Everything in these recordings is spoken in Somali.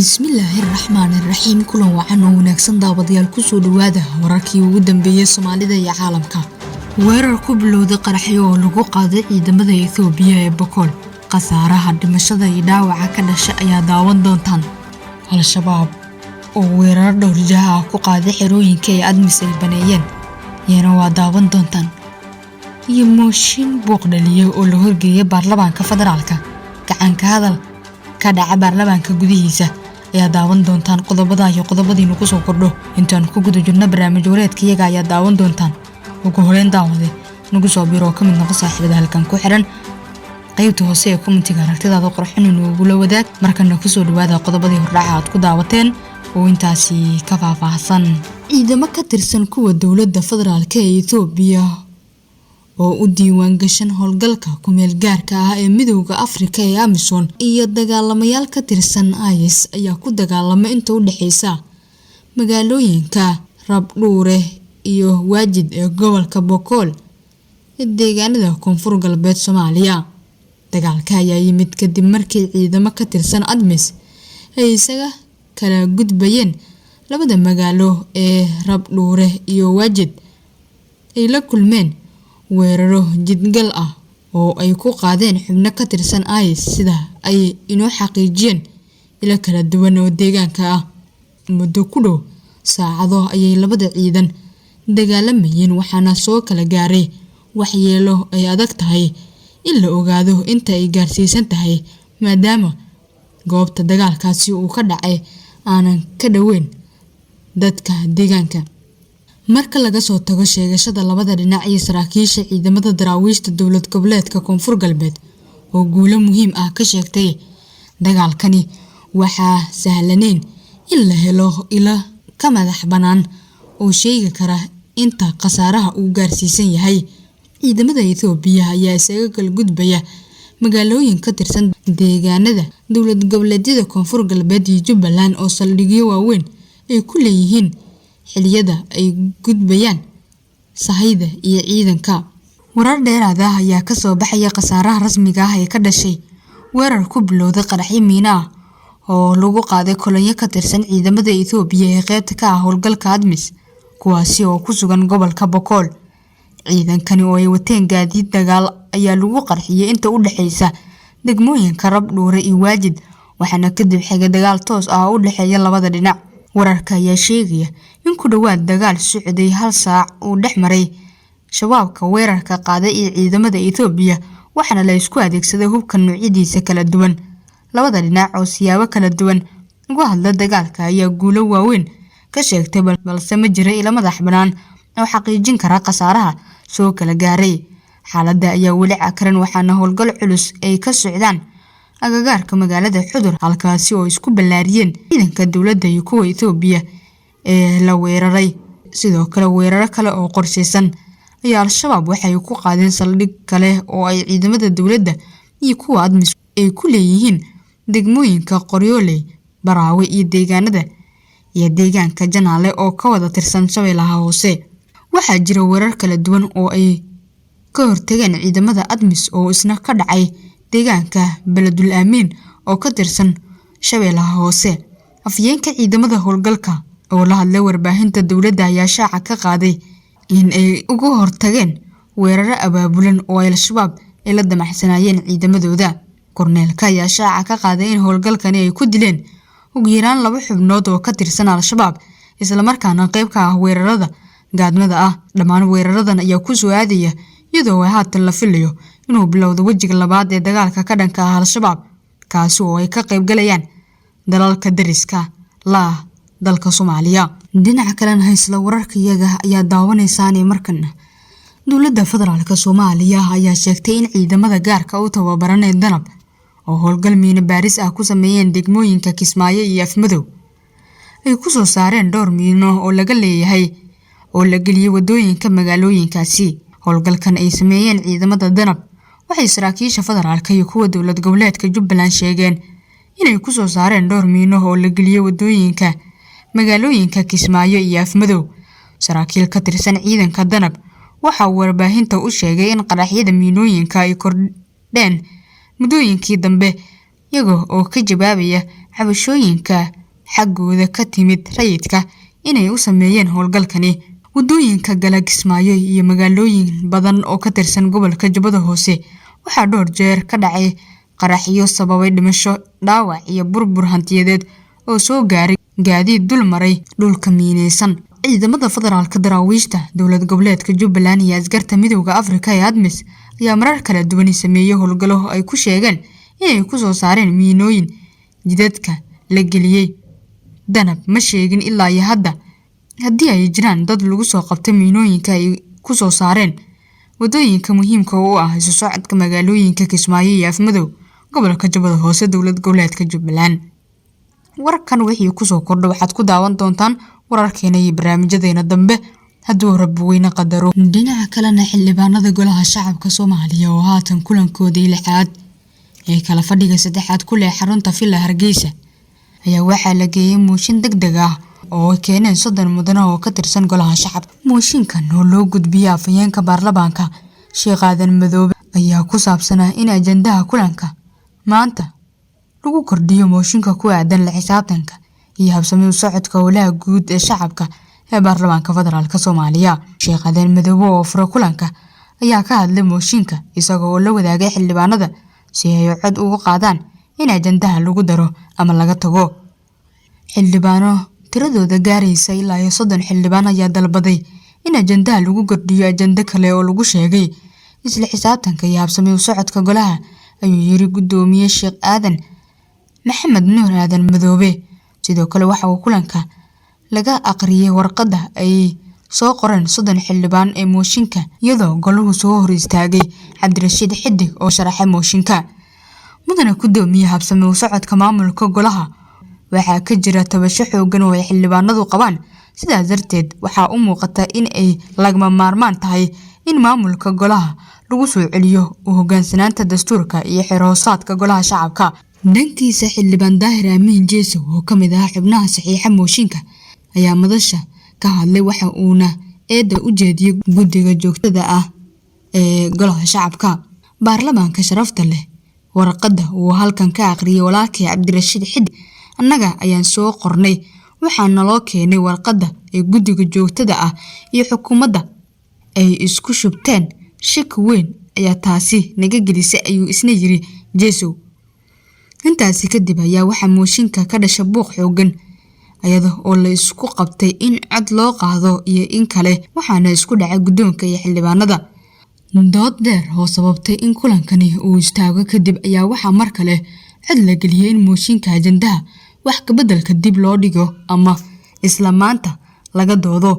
Bismillaahi raxmaani raxiim. Kulan wacan oo wanaagsan, daawadayaal. Kusoo dhawaada wararkii ugu dambeeyey Soomaalida iyo caalamka. Weerar ku bilowday qaraxyo oo lagu qaaday ciidamada Ethoobiya ee Bokool, khasaaraha dhimashada iyo dhaawaca ka dhasha ayaa daawan doontaan. Al-Shabaab oo weeraro dhowr jaha ah ku qaaday xerooyinka ee ATMIS ay baneeyeen iyana waa daawan doontaan. Iyo mooshin buuq dhaliyay oo la horgeeyay baarlamaanka federaalka, gacanka hadal ka dhaca baarlamaanka gudihiisa ayaa daawan doontaan. Qodobada iyo qodobadiinu kusoo kordho intaan ku guda jirno barnaamij wareedka iyaga ayaa daawan doontaan. Ugu horeyn, daawade, nagu soo biro oo ka mid noqo saaxiibada halkan ku xiran. Qaybta hoose ee commentiga aragtidaada qorxin inugula wadaag. Markana kusoo dhawaada qodobadii hordhaca aad ku daawateen oo intaasi ka faahfaahsan. Ciidamo ka tirsan kuwa dowladda federaalk ee Ethoobiya oo u diiwaan gashan howlgalka kumeel gaarka ah ee Midowda Afrika ee AMISOM iyo dagaalamayaal ka tirsan IS ayaa ku dagaalamay inta u dhexeysa magaalooyinka Rabdhuure iyo Waajid ee gobolka Bokool ee deegaanada Koonfur Galbeed Soomaaliya. Dagaalka ayaa yimid kadib markii ciidamo ka tirsan ATMIS ay isaga kala gudbayeen labada magaalo ee Rabdhuure iyo Waajid ay la kulmeen weeraro jidgal ah oo ay ku qaadeen xubno ka tirsan IS, sida ay inoo xaqiijiyeen ilo kala duwan oo deegaanka ah. Muddo ku dhow saacado ayay labada ciidan dagaalamayeen, waxaana soo kala gaaray waxyeelo ay adag tahay in la ogaado inta ay gaarsiisan tahay, maadaama goobta dagaalkaasi uu ka dhacay aanan ka dhoweyn dadka deegaanka. Marka laga soo tago sheegashada labada dhinac iyo saraakiisha ciidamada daraawiishta dowlad goboleedka Koonfur Galbeed oo guulo muhiim ah ka sheegtay dagaalkani, waxaa sahlaneyn in la helo ilo ka madax bannaan oo sheegi kara inta khasaaraha uu gaarsiisan yahay. Ciidamada Ethoobiya ayaa isaga kala gudbaya magaalooyin ka tirsan deegaanada dowlad goboleedyada Koonfur Galbeed iyo Jubbaland oo saldhigyo waaweyn ay ku leeyihiin xilliyada ay gudbayaan sahayda iyo ciidanka. Warar dheeraad ah ayaa kasoo baxaya khasaaraha rasmiga ah ee ka dhashay weerar ku bilowday qaraxyo miino ah oo lagu qaaday kolonyo ka tirsan ciidamada Ethoobiya ee qaybta ka ah howlgalka ATMIS, kuwaasi oo ku sugan gobolka Bokool. Ciidankani oo ay wateen gaadiid dagaal ayaa lagu qarxiyay inta u dhexeysa degmooyinka Rabdhuure iyo Waajid, waxaana kadib xigay dagaal toos ah oo u dhexeeya labada dhinac. Wararka ayaa sheegaya in ku dhowaad dagaal socday hal saac uu dhex maray shabaabka weerarka qaaday iyo ciidamada Ethoobiya, waxaana la isku adeegsaday hubka noocyadiisa kala duwan. Labada dhinac oo siyaabo kala duwan uga hadla dagaalka ayaa guulo waaweyn ka sheegtay, balse ma jira ilo madax bannaan oo xaqiijin kara khasaaraha soo kala gaaray. Xaaladda ayaa weli cakaran, waxaana howlgal culus ay ka socdaan agagaarka magaalada Xudur, halkaasi oo isku ballaariyeen ciidanka dowladda iyo kuwa Ethoobiya ee la weeraray. Sidoo kale, weeraro kale oo qorsheysan ayaa Al-Shabaab waxay ku qaadeen saldhig kale oo ay ciidamada dowladda iyo kuwa ATMIS ay ku leeyihiin degmooyinka Qoryooley, Baraawe iyo deegaanada iyo deegaanka Janaale oo ka wada tirsan Shabeellaha Hoose. Waxaa jira weerar kala duwan oo ay ka hortageen ciidamada ATMIS oo isna ka dhacay deegaanka Beledul Aamin oo ka tirsan Shabeellaha Hoose. Afhayeenka ciidamada howlgalka oo la hadlay warbaahinta dowladda ayaa shaaca ka qaaday in ay uga hortageen weeraro abaabulan oo ay Al-Shabaab ay la damacsanaayeen ciidamadooda. Korneelka ayaa shaaca ka qaaday in howlgalkani ay ku dileen ugu yaraan 2 xubnood oo ka tirsan Al-Shabaab, islamarkaana qayb ka ah weerarada gaadmada ah. Dhammaan weeraradan ayaa ku soo aadaya iyadoo haatan la filayo inuu bilowdo wejiga labaad ee dagaalka ka dhanka ah Al-Shabaab, kaasi oo ay ka qayb galayaan dalalka dariska la dalka Soomaaliya. Dhinaca kalena, isla wararka iyaga ayaa daawanaysaan. Markan dowladda federaalka Soomaaliya ayaa sheegtay in ciidamada gaarka u tababaran ee Danab oo howlgal miino baaris ah ku sameeyeen degmooyinka Kismaayo iyo Afmadow ay ku soo saareen dhowr miino oo laga leeyahay oo la geliyay wadooyinka magaalooyinkaasi. Howlgalkan ay sameeyeen ciidamada Danab waxay saraakiisha federaalka iyo kuwa dowlad goboleedka Jubbaland sheegeen inay ku soo saareen dhowr miino oo la geliyay wadooyinka magaalooyinka Kismaayo iyo Afmadow. Saraakiil ka tirsan ciidanka Danab waxa uu warbaahinta u sheegay in qaraxyada miinooyinka ay kordheen muddooyinkii dambe, iyaga oo ka jawaabaya Cabashooyinka xaggooda ka timid rayidka inay u sameeyeen howlgalkani. Wadooyinka gala Kismaayo iyo magaalooyin badan oo ka tirsan gobolka Jubbada Hoose waxaa dhowr jeer ka dhacay qaraxyo sababay dhimasho, dhaawac iyo burbur hantiyadeed oo soo gaaray gaadiid dul maray dhulka miinaysan. Ciidamada federaalka, daraawiishta dowlad goboleedka Jubbaland iyo askarta Midowga Afrika ee ATMIS ayaa marar kala duwan sameeyay howlgallo ay ku sheegeen inay ku soo saareen miinooyin jidadka la geliyay. Danab ma sheegin ilaa iyo hadda haddii ay jiraan dad lagu soo qabtay miinooyinka ay ku soo saareen wadooyinka muhiimka u ah isu socodka magaalooyinka Kismaayo iyo Afmadow, gobolka Jubbada Hoose, dowlad goboleedka Jubbaland. Warkan wixii kusoo kordha waxaad ku daawan doontaan wararkeena iyo barnaamijyadeena dambe hadduu Rabbi weyne qadaro. Dhinaca kalena, xildhibaanada Golaha Shacabka Soomaaliya oo haatan kulankoodii lixaad ee kala fadhiga saddexaad ku leh xarunta Villa Hargeysa ayaa waxaa la geeyay mooshin degdeg ah oo ay keeneen 30 mudane oo ka tirsan Golaha Shacabka. Mooshinkan oo loo gudbiyay afhayeenka baarlamaanka Sheekh Aadan Madoobe ayaa ku saabsanaa in ajandaha kulanka maanta lagu kordhiyo mooshinka ku aadan la xisaabtanka iyo habsami u socodka howlaha guud ee shacabka ee baarlamaanka federaalk Soomaaliya. Sheekh Aadan Madoobe oo fura kulanka ayaa ka hadlay mooshinka, isaga oo la wadaagay xildhibaanada si ay cod ugu qaadaan in ajandaha lagu daro ama laga tago. Xildhibaano tiradooda gaaraysa ilaa iyo 30 xildhibaan ayaa dalbaday in ajandaha lagu kordhiyo ajando kale oo lagu sheegay isla xisaabtanka iyo habsami u socodka golaha, ayuu yiri Gudoomiye Sheekh Aadan Maxamed Nuur Aadan Madoobe. Sidoo kale waxa uu kulanka laga aqriyay warqadda ay soo qoreen 30 xildhibaan ee mooshinka, iyadoo goluhu soo hor istaagay Cabdirashiid Xidig oo sharaxay mooshinka. Mudane Gudoomiye, habsami u socodka maamulka golaha waxaa ka jira tabasho xooggan oo ay xildhibaanadu qabaan. Sidaas darteed waxaa u muuqata in ay lagama maarmaan tahay in maamulka golaha lagu soo celiyo u hoggaansanaanta dastuurka iyo xeer hoosaadka Golaha Shacabka. Dhankiisa, xildhibaan Daahir Amiin Jeesow oo ka mid ah xubnaha saxiixa mooshinka ayaa madasha ka hadlay, waxa uuna eedda u jeediyay guddiga joogtada ah ee Golaha Shacabka. Baarlamaanka sharafta leh, warqadda uu halkan ka aqriyay walaalkay Cabdirashiid Xidig annaga ayaan soo qornay. Waxaa naloo keenay warqadda ay guddiga joogtada ah iyo xukuumadda ay isku shubteen. Shaki weyn ayaa taasi naga gelisay, ayuu isna yiri Jeesow. Intaasi kadib ayaa waxaa mooshinka ka dhasha buuq xooggan, iyada oo la isku qabtay in cod loo qaado iyo in kale, waxaana isku dhacay guddoonka iyo xildhibaanada. Dood dheer oo sababtay in kulankani uu istaago kadib ayaa waxaa mar kale cod la geliyay in mooshinka ajandaha wax ka beddelka dib loo dhigo ama isla maanta laga doodo,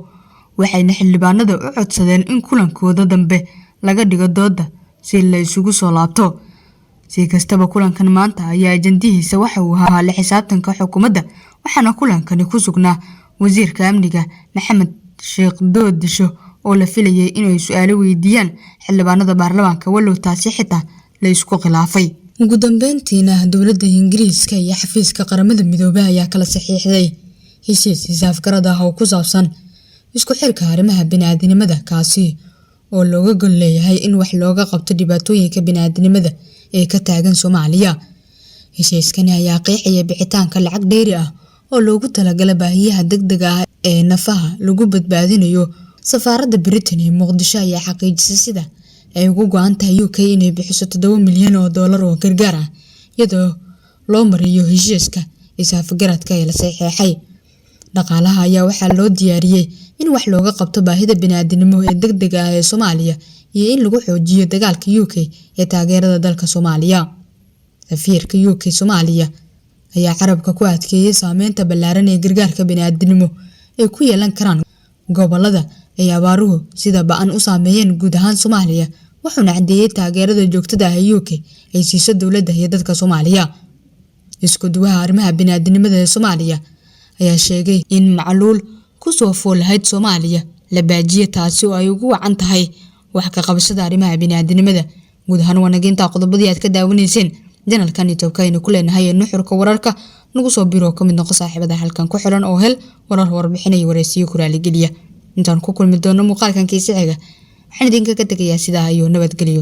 waxayna xildhibaanada u codsadeen in kulankooda dambe laga dhigo doodda si la isugu soo laabto. Si kastaba, kulankan maanta ayaa ajandihiisa waxa uu ahaa la xisaabtanka xukuumadda, waxaana kulankani ku sugnaa wasiirka amniga Maxamed Sheekh Doodisho oo la filayay inay su-aalo weydiiyaan xildhibaanada baarlamaanka, walow taasi xitaa la isku khilaafay. Ugu dambeyntiina, dowladda Ingiriiska iyo xafiiska Qaramada Midoobay ayaa kala saxiixday heshiis is-afgarad ah oo ku saabsan isku xirka arrimaha bini'aadantinimada, kaasi oo looga gol leeyahay in wax looga qabto dhibaatooyinka bini'aadantinimada ee ka taagan Soomaaliya. Heshiiskani ayaa qeexaya bixitaanka lacag dheeri ah oo loogu talagalay baahiyaha degdega ah ee nafaha lagu badbaadinayo. Safaaradda Britain ee Muqdisho ayaa xaqiijisay sida ay uga go'an tahay UK inay bixiso $7 milyan oo gargaar ah, iyadoo loo mariyo heshiiska is-afgaradka ee la saxiixay. Dhaqaalaha ayaa waxaa loo diyaariyey in wax looga qabto baahida bini'aadantinimo ee degdega ah ee Soomaaliya iyo in lagu xoojiyo dagaalka UK ee taageerada dalka Soomaaliya. Safiirka UK Soomaaliya ayaa carabka ku adkeeyay saameynta ballaaran ee gargaarka bini'aadantinimo ay ku yeelan karaan gobollada ay abaaruhu sida ba'an u saameeyeen guud ahaan Soomaaliya, wuxuuna caddeeyay taageerada joogtada ah ee UK ay siiso dowladda iyo dadka Soomaaliya. Isku duwaha arrimaha bini'aadantinimada ee Soomaaliya ayaa sheegay in macluul ku soo fool lahayd Soomaaliya la baajiyay, taasi oo ay ugu wacan tahay wax ka qabashada arrimaha bini'aadantinimada. Guud ahaan waa nageynta qodobadii aad ka daawanayseen janalkan YouTube-ka aynu ku leenahay ee Nuxurka Wararka. Nagu soo biro, ka mid noqo saaxiibada halkan ku xiran oo hel warar, warbixin iyo wareysiyo ku raaligeliya. Intaan ku kulmi doono muuqaalkan kiisa xiga, waxaan idinkaga tegayaa sidaa iyo nabadgelyo.